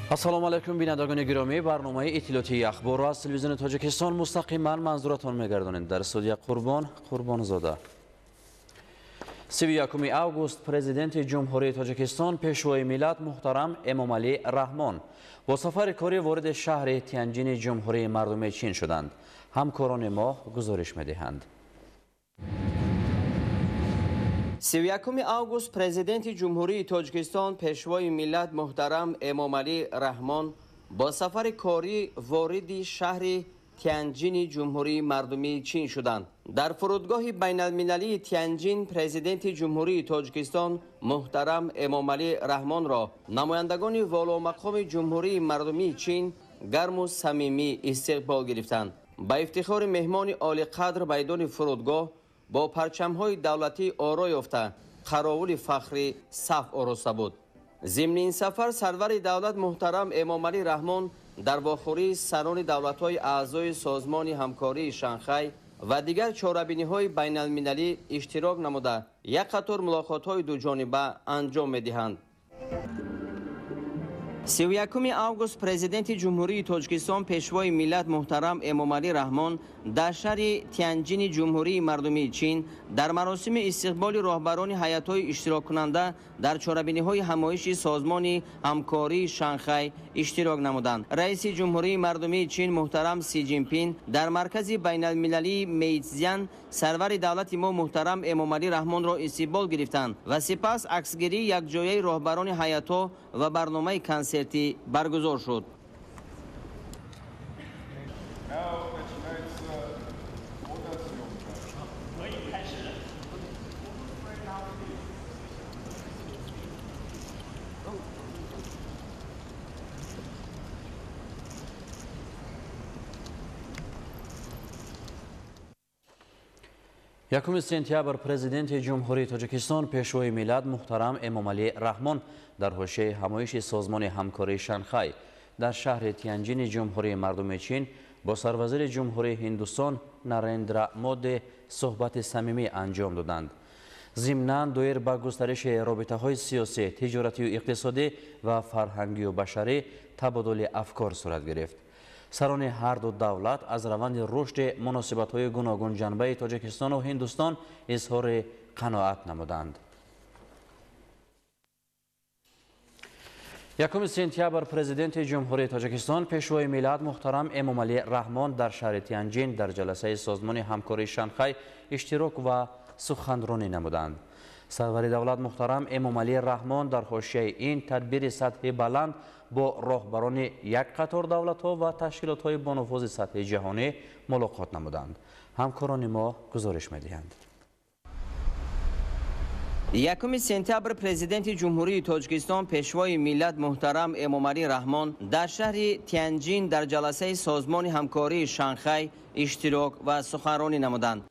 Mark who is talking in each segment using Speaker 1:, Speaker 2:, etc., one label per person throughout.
Speaker 1: Ассалому алайкум, бинандагони гиромӣ. Барномаи иттилоотии ахборро аз телевизиони Тоҷикистон мустақиман манзуратон мегардонем. Дар студия Қурбон Қурбонзода. 31 август президенти Ҷумҳурии Тоҷикистон, пешвои миллат муҳтарам Эмомалӣ Раҳмон бо сафари корӣ вориди шаҳри Тянҷини Ҷумҳурии Мардумии Чин шуданд. Ҳамкорони мо гузориш медиҳанд.
Speaker 2: 31 август президенти Ҷумҳурии Тоҷикистон, пешвои миллат муҳтарам Эмомалӣ Раҳмон бо сафари корӣ вориди шаҳри Тянҷини Ҷумҳурии Мардумии Чин шуданд. Дар фурудгоҳи байналмилалии Тянҷин президенти Ҷумҳурии Тоҷикистон муҳтарам Эмомалӣ Раҳмонро намояндагони воломақоми Ҷумҳурии Мардумии Чин гарму самимӣ истиқбол гирифтанд. Ба ифтихори меҳмони олиқадр майдони фурудгоҳ бо парчамҳои давлатӣ оро ёфта қаровули фахрӣ саф ороста буд. Зимни ин сафар сарвари давлат муҳтарам Эмомалӣ Раҳмон дар вохӯрии сарони давлатҳои аъзои Созмони ҳамкории Шанхай ва дигар чорабиниҳои байналмилалӣ иштирок намуда як қатор мулоқотҳои дуҷониба анҷом медиҳанд. 31 август президенти Ҷумҳурии Тоҷикистон, пешвои миллат муҳтарам Эмомалӣ Раҳмон дар шаҳри Тянҷини Ҷумҳурии Мардумии Чин дар маросими истиқболи роҳбарони ҳайатҳои иштироккунанда дар чорабиниҳои ҳамоиши Созмони ҳамкории Шанхай иштирок намуданд. Раиси Ҷумҳурии Мардумии Чин муҳтарам Си Ҷинпин дар маркази байналмилалии Мейтсзян сарвари давлати мо муҳтарам Эмомалӣ Раҳмонро истиқбол гирифтанд ва сипас аксгирии якҷояи роҳбарони ҳайатҳо ва барномаи консертӣ баргузор шуд.
Speaker 1: Якуми сентябр президенти Ҷумҳурии Тоҷикистон, пешвои миллат муҳтарам Эмомалӣ Раҳмон дар ҳошияи ҳамоиши Созмони ҳамкории Шанхай дар шаҳри Тянҷини Ҷумҳурии Мардумии Чин бо сарвазири Ҷумҳурии Ҳиндустон Нарендра Моди суҳбати самимӣ анҷом доданд. Зимнан доир ба густариши робитаҳои сиёсӣ, тиҷоратию иқтисодӣ ва фарҳангию башарӣ табодули афкор сурат гирифт. Сарони ҳарду давлат аз раванди рушди муносибатҳои гуногунҷанбаи Тоҷикистону Ҳиндустон изҳори қаноат намуданд. 1 сентябр президенти Ҷумҳурии Тоҷикистон, пешвои миллат муҳтарам Эмомалӣ Раҳмон дар шаҳри Тянҷин дар ҷаласаи Созмони ҳамкории Шанхай иштирок ва суханронӣ намуданд. Сарвари давлат муҳтарам Эмомалӣ Раҳмон дар ҳошияи ин тадбири сатҳи баланд бо роҳбарони як қатор давлатҳо ва ташкилотҳои бонуфузи сатҳи ҷаҳонӣ мулоқот намуданд. Ҳамкорони мо гузориш медиҳанд.
Speaker 2: 1 сентябр президенти Ҷумҳурии Тоҷикистон, пешвои миллат муҳтарам Эмомалӣ Раҳмон дар шаҳри Тянҷин дар ҷаласаи Созмони ҳамкории Шанхай иштирок ва суханронӣ намуданд.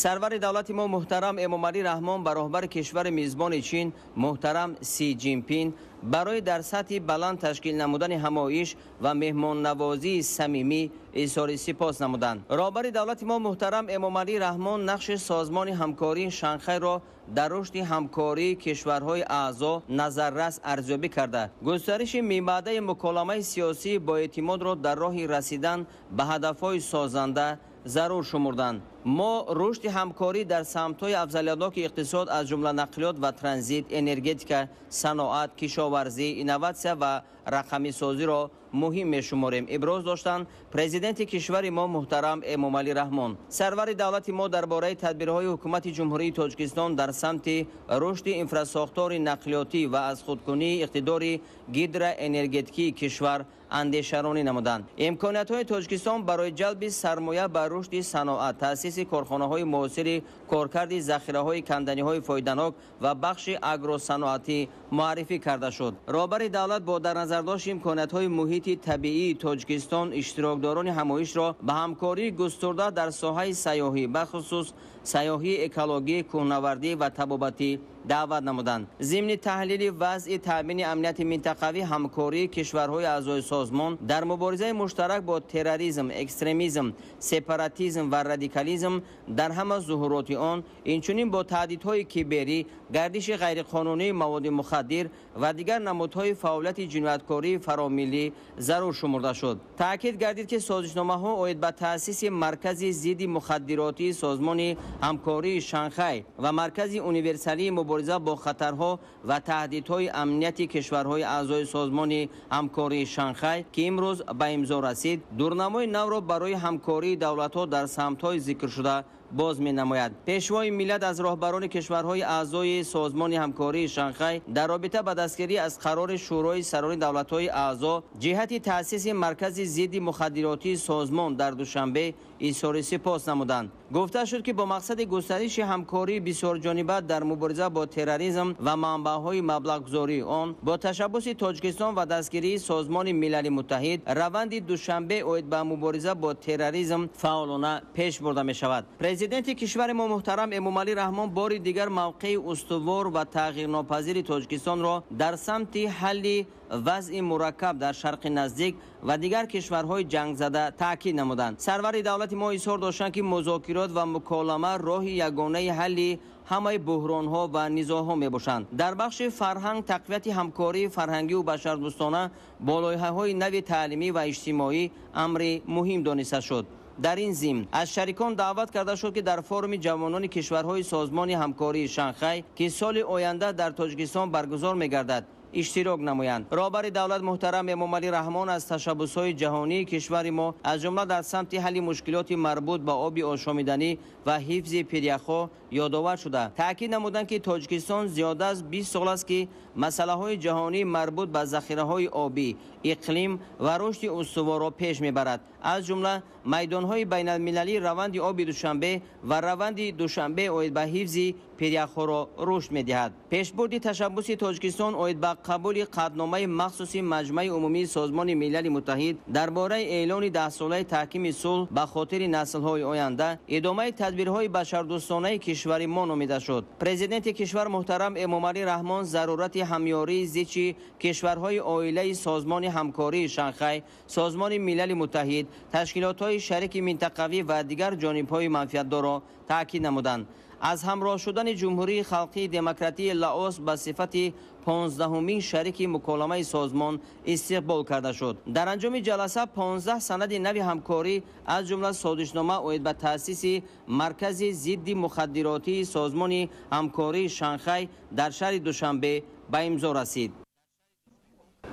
Speaker 2: Сарвари давлати мо муҳтарам Эмомалӣ Раҳмон ба роҳбари кишвари мизбони Чин муҳтарам Си Ҷинпин барои дар сатҳи баланд ташкил намудани ҳамоиш ва меҳмоннавозии самимӣ изҳори сипос намуданд. Роҳбари давлати мо муҳтарам Эмомалӣ Раҳмон нақши Созмони ҳамкории Шанхайро дар рушди ҳамкории кишварҳои аъзо назаррас арзёбӣ карда, густариши мибаъдаи муколамаи сиёсии боэътимодро дар роҳи расидан ба ҳадафҳои созанда зарур шумурданд. Мо рушди ҳамкорӣ дар самтҳои афзалиятноки иқтисод аз ҷумла нақлиёт ва транзит, энергетика, саноат, кишоварзӣ, инноватсия ва рақамисозиро муҳим мешуморем, иброз доштанд президенти кишвари мо муҳтарам Эмомалӣ Раҳмон. Сарвари давлати мо дар бораи тадбирҳои ҳукумати Ҷумҳурии Тоҷикистон дар самти рушди инфрасохтори нақлиётӣ ва аз худкунии иқтидори гидроэнергетикии кишвар андешаронӣ намуданд. Имкониятҳои Тоҷикистон барои ҷалби сармоя ба рушди саноат, таъсиси корхонаҳои муосири коркарди захираҳои канданиҳои фоиданок ва бахши агросаноатӣ муаррифӣ карда шуд. Роҳбари давлат бо дар назардошти имкониятҳои муҳити табиии Тоҷикистон иштирокдорони ҳамоишро ба ҳамкории густурда дар соҳаи сайёҳӣ, бахусус сайёҳии экологӣ, кӯҳнавардӣ ва табобатӣ даъват намуданд. Зимни таҳлили вазъи таъмини амнияти минтақавӣ, ҳамкории кишварҳои аъзои созмон дар муборизаи муштарак бо терроризм, экстремизм, сепаратизм ва радикализм дар ҳама зуҳуроти он, инчунин бо таҳдидҳои киберӣ, гардиши ғайриқонунии маводи мухаддир ва дигар намудҳои фаъолияти ҷинояткории фаромиллӣ зарур шумурда шуд. Таъкид гардид, ки созишномаҳо оид ба таъсиси маркази зидди мухаддиротии Созмони ҳамкории Шанхай ва маркази универсалии мубориза бо хатарҳо ва таҳдидҳои амнияти кишварҳои аъзои Созмони ҳамкории Шанхай, ки имрӯз ба имзо расид, дурнамои навро барои ҳамкории давлатҳо дар самтҳои зикршуда боз менамояд. Пешвои миллат аз роҳбарони кишварҳои аъзои Созмони ҳамкории Шанхай дар робита ба дастгирӣ аз қарори Шӯрои сарони давлатҳои аъзо ҷиҳати таъсиси маркази зидди мухаддиротии созмон дар Душанбе изҳори сипос намуданд. Гуфта шуд, ки бо мақсади густариши ҳамкории бисёрҷониба дар мубориза бо терроризм ва манбаъҳои маблағгузории он бо ташаббуси Тоҷикистон ва дастгирии Созмони Милали Муттаҳид раванди Душанбе оид ба мубориза бо терроризм фаъолона пеш бурда мешавад. Президенти кишвари мо муҳтарам Эмомалӣ Раҳмон бори дигар мавқеи устувор ва тағйирнопазири Тоҷикистонро дар самти ҳалли вазъи мураккаб дар Шарқи Наздик ва дигар кишварҳои ҷангзада таъкид намуданд. Сарвари давлати мо изҳор доштанд, ки музокирот ва муколама роҳи ягонаи ҳалли ҳамаи буҳронҳо ва низоъҳо мебошанд. Дар бахши фарҳанг тақвияти ҳамкории фарҳангию башардӯстона бо лоиҳаҳои нави таълимӣ ва иҷтимоӣ амри муҳим дониста шуд. Дар ин зимн аз шарикон даъват карда шуд, ки дар форуми ҷавонони кишварҳои Созмони ҳамкории Шанхай, ки соли оянда дар Тоҷикистон баргузор мегардад, иштирок намоянд. Роҳбари давлат муҳтарам Эмомалӣ Раҳмон аз ташаббусҳои ҷаҳонии кишвари мо, аз ҷумла дар самти ҳалли мушкилоти марбут ба оби ошомиданӣ ва ҳифзи пиряхҳо ёдовар шуда, таъкид намуданд, ки Тоҷикистон зиёда аз 20 сол аст, ки масъалаҳои ҷаҳонии марбут ба захираҳои обӣ, иқлим ва рушди устуворро пеш мебарад. Аз ҷумла майдонҳои байналмилалии раванди оби Душанбе ва раванди Душанбе оид ба ҳифзи пиряхҳоро рушд медиҳад. Пешбурди ташаббуси Тоҷикистон оид ба қабули қатъномаи махсуси Маҷмаи умумии Созмони Милали Муттаҳид дар бораи эълони даҳсолаи таҳкими сулҳ ба хотири наслҳои оянда идомаи тадбирҳои башардӯстонаи кишвари мо номида шуд. Президенти кишвар муҳтарам Эмомалӣ Раҳмон зарурати ҳамёрии зичи кишварҳои оилаи Созмони ҳамкории Шанхай, Созмони Милали Муттаҳид, ташкилотҳои шарики минтақавӣ ва дигар ҷонибҳои манфиатдорро таъкид намуданд. Аз ҳамроҳ шудани Ҷумҳурии Халқии Демократии Лаос ба сифати 15-умин шарики муколамаи созмон истиқбол карда шуд. Дар анҷоми ҷаласа 15 санади нави ҳамкорӣ, аз ҷумла созишнома оид ба таъсиси маркази зидди мухаддиротии Созмони ҳамкории Шанхай дар шаҳри Душанбе ба имзо расид.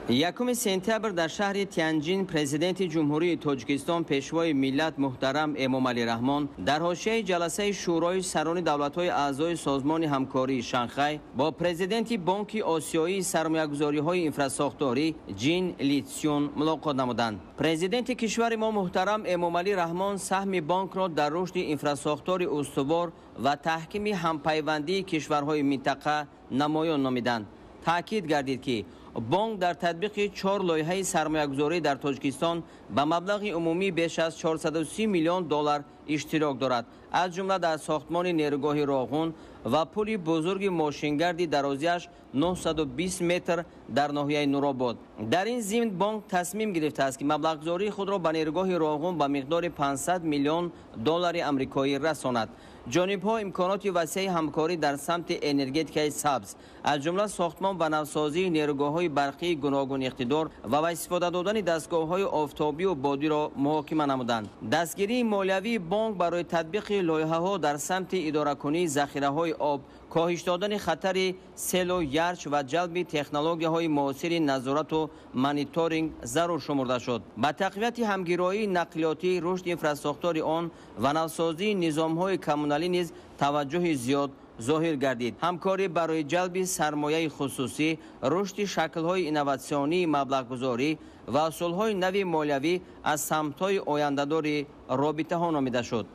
Speaker 2: 1 сентябр дар шаҳри Тянҷин президенти Ҷумҳурии Тоҷикистон, пешвои миллат муҳтарам Эмомалӣ Раҳмон дар ҳошияи ҷаласаи Шӯрои сарони давлатҳои аъзои Созмони ҳамкории Шанхай бо президенти Бонки Осиёии сармоягузориҳои инфрасохторӣ Ҷин Литсюн мулоқот намуданд. Президенти кишвари мо муҳтарам Эмомалӣ Раҳмон саҳми бонкро дар рушди инфрасохтори устувор ва таҳкими ҳампайвандии кишварҳои минтақа намоён номиданд. Таъкид гардид, ки бонк дар татбиқи 4 лоиҳаи сармоягузорӣ дар Тоҷикистон ба маблағи умумӣ беш аз 430 миллион доллар иштирок дорад, аз ҷумла дар сохтмони нерӯгоҳи Роғун ва пули бузурги мошингарди дарозиаш 920 метр дар ноҳияи Нуробод. Дар ин зимн бонк тасмим гирифтааст, ки маблағгузории худро ба нерӯгоҳи Роғун ба миқдори 500 миллион доллари амрикоӣ расонад. Ҷонибҳо имконоти васеи ҳамкорӣ дар самти энергетикаи сабз, аз ҷумла сохтмон ва навсозии нерӯгоҳҳои барқии гуногун иқтидор ва ба истифода додани дастгоҳҳои офтобию бодиро муҳокима намуданд. Дастгирии молиявии бонк барои татбиқи лоиҳаҳо дар самти идоракунии захираҳои об, коҳиш додани хатари селу ярч ва ҷалби технологияҳои муосири назорату мониторинг зарур шумурда шуд. Ба тақвияти ҳамгироии нақлиётӣ, рушди инфрасохтори он ва навсозии низомҳои коммуналӣ низ таваҷҷӯҳи зиёд зоҳир гардид. Ҳамкорӣ барои ҷалби сармояи хусусӣ, рушди шаклҳои инноватсионии маблағгузорӣ ва усулҳои нави молиявӣ аз самтҳои ояндадори робитаҳо номида шуд.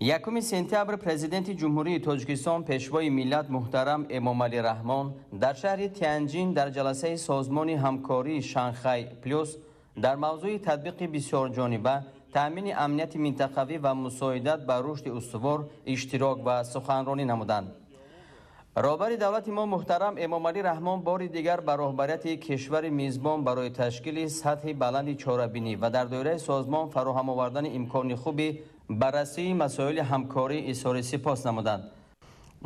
Speaker 2: 1 сентябр Президенти Ҷумҳурии Тоҷикистон, Пешвои миллат муҳтарам Эмомалӣ Раҳмон дар шаҳри Тянҷин дар ҷаласаи Созмони ҳамкории Шанхай Плюс дар мавзӯи татбиқи бисёрҷониба, таъмини амнияти минтақавӣ ва мусоидат ба рушди устувор иштирок ва суханронӣ намуданд. Роҳбари давлати мо муҳтарам Эмомалӣ Раҳмон бори дигар ба роҳбарияти кишвари мизбон барои ташкили сатҳи баланди чорабинӣ ва дар доираи созмон фароҳам овардани имкони хуби баррасии масоили ҳамкорӣ изҳори сипос намуданд.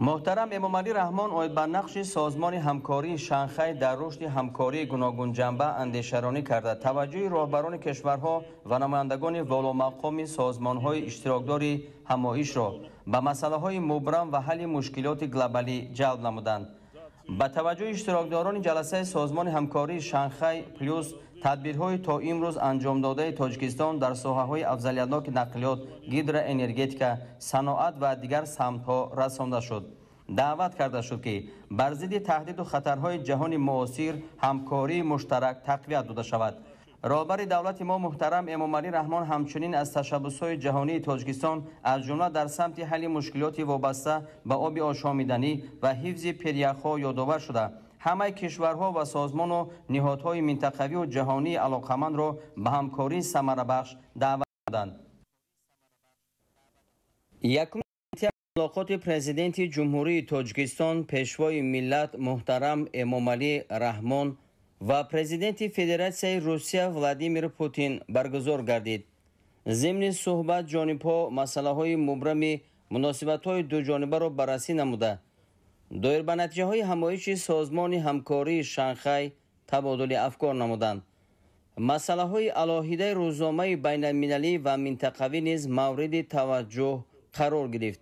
Speaker 2: Муҳтарам Эмомалӣ Раҳмон оид ба нақши Созмони ҳамкории Шанхай дар рушди ҳамкории гуногунҷанба андешаронӣ карда, таваҷҷӯҳи роҳбарони кишварҳо ва намояндагони воломақоми созмонҳои иштирокдори ҳамоишро ба масъалаҳои мубрам ва ҳалли мушкилоти глобалӣ ҷалб намуданд. Ба таваҷҷӯҳи иштирокдорони ҷаласаи Созмони ҳамкории Шанхай Плюс тадбирҳои то имрӯз анҷомдодаи Тоҷикистон дар соҳаҳои афзалиятноки нақлиёт, гидроэнергетика, саноат ва дигар самтҳо расонда шуд. Даъват карда шуд, ки бар зидди таҳдиду хатарҳои ҷаҳони муосир ҳамкории муштарак тақвият дода шавад. Роҳбари давлати мо муҳтарам Эмомалӣ Раҳмон ҳамчунин аз ташаббусҳои ҷаҳонии Тоҷикистон, аз ҷумла дар самти ҳалли мушкилоти вобаста ба оби ошомиданӣ ва ҳифзи пиряхҳо ёдовар шуда, ҳамаи кишварҳо ва созмону ниҳодҳои минтақавию ҷаҳонии алоқамандро ба ҳамкории самарабахш даъват намуданд. 1 мулоқоти Президенти Ҷумҳурии Тоҷикистон, Пешвои миллат муҳтарам Эмомалӣ Раҳмон ва Президенти Федератсияи Русия Владимир Путин баргузор гардид. Зимни суҳбат ҷонибҳо масъалаҳои мубрами муносибатҳои дуҷонибаро баррасӣ намуда, доир ба натиҷаҳои ҳамоиши Созмони ҳамкории Шанхай табодули афкор намуданд. Масъалаҳои алоҳидаи рӯзномаи байналмилалӣ ва минтақавӣ низ мавриди таваҷҷӯҳ қарор гирифт.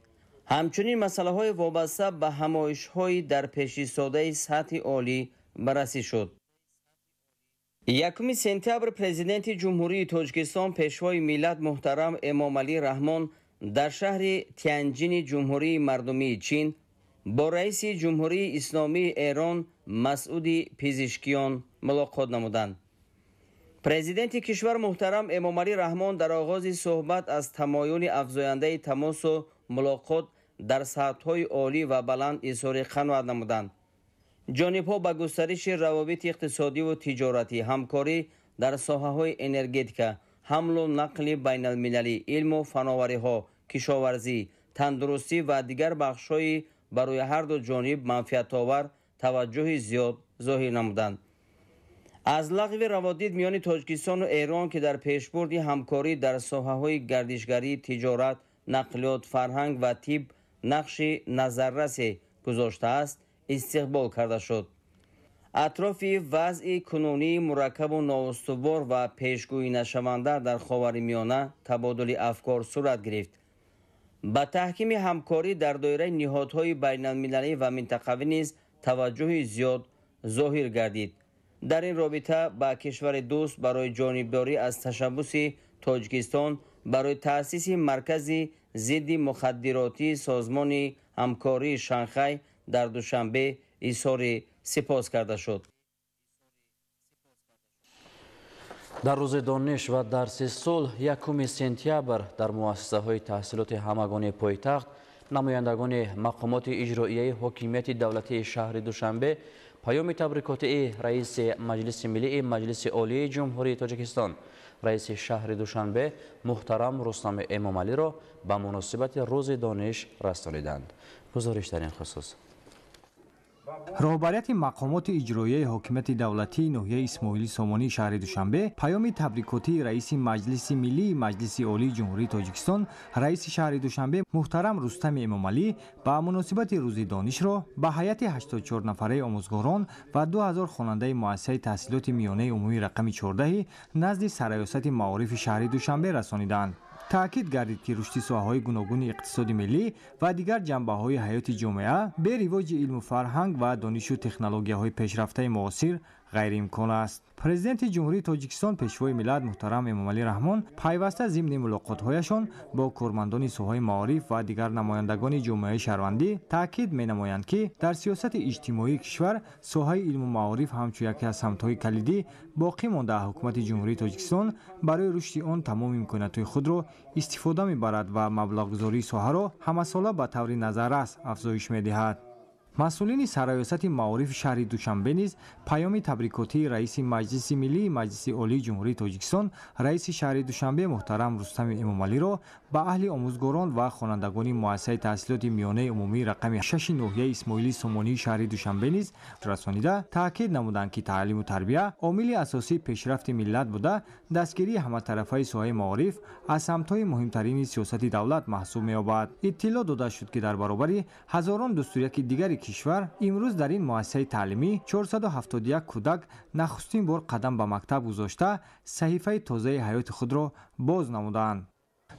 Speaker 2: Ҳамчунин масъалаҳои вобаста ба ҳамоишҳои дар пешистодаи сатҳи олӣ баррасӣ шуд. 1 сентябр Президенти Ҷумҳурии Тоҷикистон, Пешвои миллат муҳтарам Эмомалӣ Раҳмон дар шаҳри Тянҷини Ҷумҳурии Мардумии Чин бо раиси Ҷумҳурии Исломии Эрон Масъуди Пизишкиён мулоқот намуданд. Президенти кишвар муҳтарам Эмомалӣ Раҳмон дар оғози суҳбат аз тамоюли афзояндаи тамосу мулоқот дар сатҳҳои олӣ ва баланд изҳори қаноат намуданд. Ҷонибҳо ба густариши равобити иқтисодиву тиҷоратӣ, ҳамкорӣ дар соҳаҳои энергетика, ҳамлу нақли байналмилалӣ, илму фановариҳо, кишоварзӣ, тандурустӣ ва дигар бахшҳои барои ҳарду ҷониб манфиатовар таваҷҷӯҳи зиёд зоҳир намуданд. Аз лағви раводид миёни Тоҷикистону Эрон, ки дар пешбурди ҳамкорӣ дар соҳаҳои гардишгарӣ, тиҷорат, нақлиёт, фарҳанг ва тиб нақши назаррасе гузоштааст, истиқбол карда шуд. Атрофи вазъи кунунии мураккабу ноустувор ва пешгӯӣнашаванда дар Ховари Миёна табодули афкор сурат гирифт. Ба таҳкими ҳамкорӣ дар доираи ниҳодҳои байналмилалӣ ва минтақавӣ низ таваҷҷӯҳи зиёд зоҳир гардид. Дар ин робита ба кишвари дӯст барои ҷонибдорӣ аз ташаббуси Тоҷикистон барои таъсиси маркази зидди мухаддиротии Созмони ҳамкории Шанхай дар Душанбе изҳори сипос карда шуд.
Speaker 1: Дар рӯзи дониш ва дарси сулҳ 1 сентябр дар муассисаҳои таҳсилоти ҳамагонии пойтахт намояндагони мақомоти иҷроияи ҳокимияти давлатии шаҳри Душанбе паёми табрикотии раиси Маҷлиси Миллии Маҷлиси Олии Ҷумҳурии Тоҷикистон, раиси шаҳри Душанбе муҳтарам Рустам Эмомалиро ба муносибати рӯзи дониш расониданд. Гузориш дар ин хусус.
Speaker 3: Роҳбарияти мақомоти иҷроияи ҳокимияти давлатии ноҳияи Исмоили Сомонии шаҳри Душанбе паёми табрикотии раиси Маҷлиси Миллии Маҷлиси Олии Ҷумҳурии Тоҷикистон, раиси шаҳри Душанбе муҳтарам Рустами Эмомалӣ ба муносибати рӯзи донишро ба ҳайати 84 нафараи омӯзгорон ва 2000 хонандаи муассисаи таҳсилоти миёнаи умумии рақами 14 назди Сарраёсати маорифи шаҳри Душанбе расониданд. Таъкид гардид, ки рушди соҳаҳои гуногуни иқтисоди миллӣ ва дигар ҷанбаҳои ҳаёти ҷомеа бе ривоҷи илму фарҳанг ва донишу технологияҳои пешрафтаи муосир ғайриимкон аст. Президенти Ҷумҳурии Тоҷикистон, Пешвои миллат муҳтарам Эмомалӣ Раҳмон пайваста зимни мулоқотҳояшон бо кормандони соҳаи маориф ва дигар намояндагони ҷомеаи шаҳрвандӣ таъкид менамоянд, ки дар сиёсати иҷтимоии кишвар соҳаи илму маориф ҳамчун яке аз самтҳои калидӣ боқӣ монда, ҳукумати Ҷумҳурии Тоҷикистон барои рушди он тамоми имкониятҳои худро истифода мебарад ва маблағгузории соҳаро ҳамасола ба таври назаррас афзоиш медиҳад. Масъулини сарраёсати маорифи шаҳри Душанбе низ паёми табрикотии раиси Маҷлиси Миллии Маҷлиси Олии Ҷумҳурии Тоҷикистон, раиси шаҳри Душанбе муҳтарам Рустами Эмомалиро ба аҳли омӯзгорон ва хонандагони муассисаи таҳсилоти миёнаи умумии рақами 6 ноҳияи Исмоили Сомонии шаҳри Душанбе низ расонида, таъкид намуданд, ки таълиму тарбия омили асосии пешрафти миллат буда, дастгирии ҳаматарафаи соҳаи маориф аз самтҳои муҳимтарини сиёсати давлат маҳсуб меёбад. Иттилоъ дода шуд, ки дар баробари ҳазорон дустуряки дигари кишвар имрӯз дар ин муассисаи таълимӣ 471 кӯдак нахустин бор қадам ба мактаб гузошта, саҳифаи тозаи ҳаёти худро боз намуданд.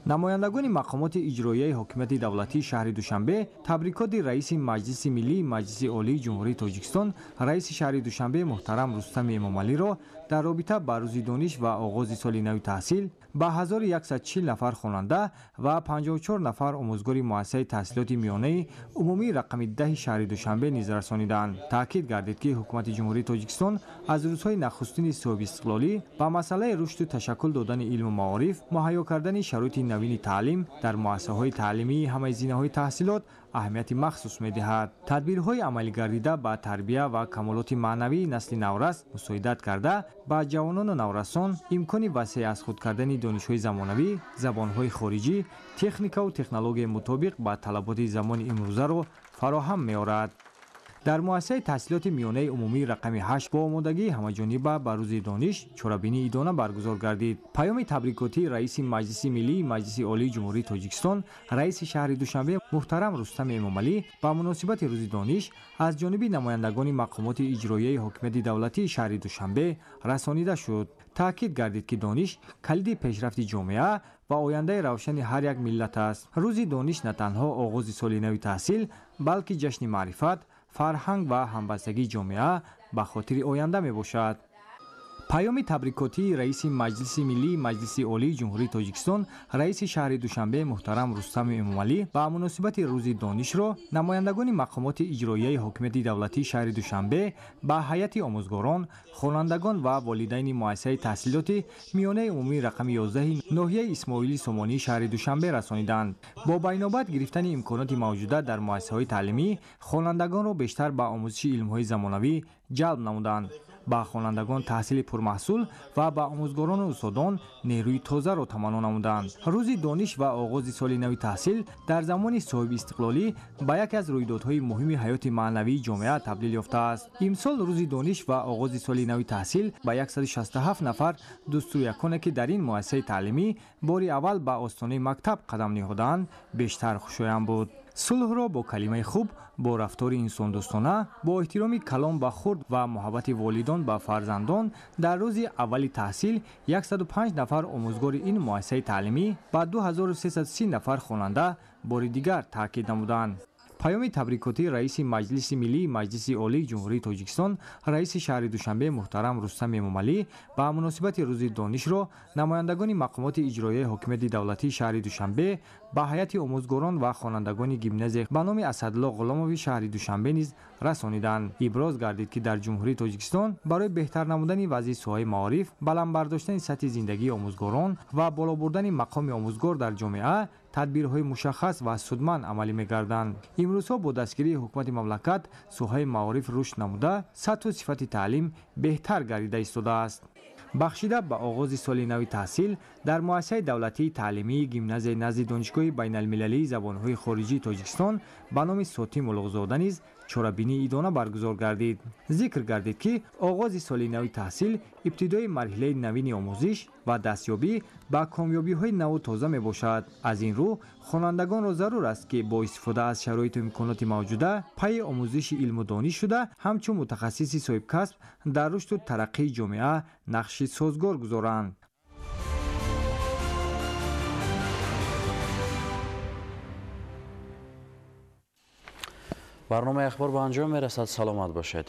Speaker 3: Намояндагони мақомоти иҷроияи ҳокимияти давлатии шаҳри Душанбе табрикоти раиси Маҷлиси Миллии Маҷлиси Олии Ҷумҳурии Тоҷикистон, раиси шаҳри Душанбе муҳтарам Рустами Эмомалиро дар робита ба рӯзи дониш ва оғози соли нави таҳсил ба 1140 нафар хонанда ва 54 нафар омӯзгори муассисаи таҳсилоти миёнаи умумии рақами 10 шаҳри Душанбе низ расониданд. Таъкид гардид, ки ҳукумати Ҷумҳурии Тоҷикистон аз рӯзҳои нахустини соҳибистиқлолӣ ба масъалаи рушду ташаккул додани илму маориф, муҳайё кардани шароити навини таълим дар муассисаҳои таълимии ҳамаи зинаҳои таҳсилот аҳамияти махсус медиҳад. Тадбирҳои амалигардида ба тарбия ва камолоти маънавии насли наврас мусоидат карда, ба ҷавонону наврасон имкони васеъ аз худ кардани донишҳои замонавӣ, забонҳои хориҷӣ, техникаву технологияи мутобиқ ба талаботи замони имрӯзаро фароҳам меорад. Дар муассисаи таҳсилоти миёнаи умумии рақами 8 бо омодагии ҳамаҷониба ба рӯзи дониш чорабинии идона баргузор гардид. Паёми табрикотии раиси Маҷлиси Миллии Маҷлиси Олии Ҷумҳурии Тоҷикистон, раиси шаҳри Душанбе муҳтарам Рустами Эмомалӣ ба муносибати рӯзи дониш аз ҷониби намояндагони мақомоти иҷроияи ҳокимияти давлатии шаҳри Душанбе расонида шуд. Таъкид гардид, ки дониш калиди пешрафти ҷомеа ва ояндаи равшани ҳар як миллат аст. Рӯзи дониш на танҳо оғози соли нави таҳсил, балки ҷашни маърифат, фарҳанг ва ҳамбастагии ҷомеа ба хотири оянда мебошад. Паёми табрикотии раиси Маҷлиси Миллии Маҷлиси Олии Ҷумҳурии Тоҷикистон, раиси шаҳри Душанбе муҳтарам Рустами Эмомалӣ ба муносибати рӯзи донишро намояндагони мақомоти иҷроияи ҳокимияти давлатии шаҳри Душанбе ба ҳайати омӯзгорон, хонандагон ва волидайни муассисаи таҳсилоти миёнаи умумии рақами 11 ноҳияи Исмоили Сомонии шаҳри Душанбе расониданд. Бо байнобат гирифтани имконоти мавҷуда дар муассисаҳои таълимӣ хонандагонро бештар ба омӯзиши илмҳои замонавӣ ҷалб намуданд. Ба хонандагон таҳсили пурмаҳсул ва ба омӯзгорону устодон нерӯи тозаро таманно намуданд. Рӯзи дониш ва оғози соли нави таҳсил дар замони соҳибистиқлолӣ ба яке аз рӯйдодҳои муҳими ҳаёти маънавии ҷомеа табдил ёфтааст. Имсол рӯзи дониш ва оғози соли нави таҳсил ба 167 нафар дустуряконе, ки дар ин муассисаи таълимӣ бори аввал ба остонаи мактаб қадам ниҳодаанд, бештар хушоянд буд. Сулҳро бо калимаи хуб, бо рафтори инсондӯстона, бо эҳтироми калом ба хурд ва муҳаббати волидон ба фарзандон дар рӯзи аввали таҳсил 105 нафар омӯзгори ин муассисаи таълимӣ ба 2330 нафар хонанда бори дигар таъкид намуданд. Паёми табрикотии раиси Маҷлиси Миллии Маҷлиси Олии Ҷумҳурии Тоҷикистон, раиси шаҳри Душанбе муҳтарам Рустами Эмомалӣ ба муносибати рӯзи донишро намояндагони мақомоти иҷроияи ҳокимияти давлатии шаҳри Душанбе ба ҳайати омӯзгорон ва хонандагони гимназия ба номи Асадулло Ғуломови шаҳри Душанбе низ расониданд. Иброз гардид, ки дар Ҷумҳурии Тоҷикистон барои беҳтар намудани вазъи соҳаи маориф, баланд бардоштани сатҳи зиндагии омӯзгорон ва боло бурдани мақоми омӯзгор дар ҷомеа тадбирҳои мушаххас ва судманд амалӣ мегарданд. Имрӯзҳо бо дастгирии ҳукумати мамлакат соҳаи маориф рушд намуда, сатҳу сифати таълим беҳтар гардида истодааст. Бахшида ба оғози соли нави таҳсил дар муассисаи давлатии таълимии гимназияи назди Донишгоҳи байналмилалии забонҳои хориҷии Тоҷикистон ба номи Сотим Улуғзода низ чорабинии идона баргузор гардид. Зикр гардид, ки оғози соли нави таҳсил ибтидои марҳилаи навини омӯзиш ва дастёбӣ ба комёбиҳои наву тоза мебошад. Аз ин рӯ хонандагонро зарур аст, ки бо истифода аз шароиту имконоти мавҷуда пайи омӯзиши илму дониш шуда, ҳамчун мутахассиси соҳибкасб дар рушду тараққии ҷомеа нақши созгор гузоранд.
Speaker 1: Барномаи ахбор ба анҷом мерасад. Саломат бошед.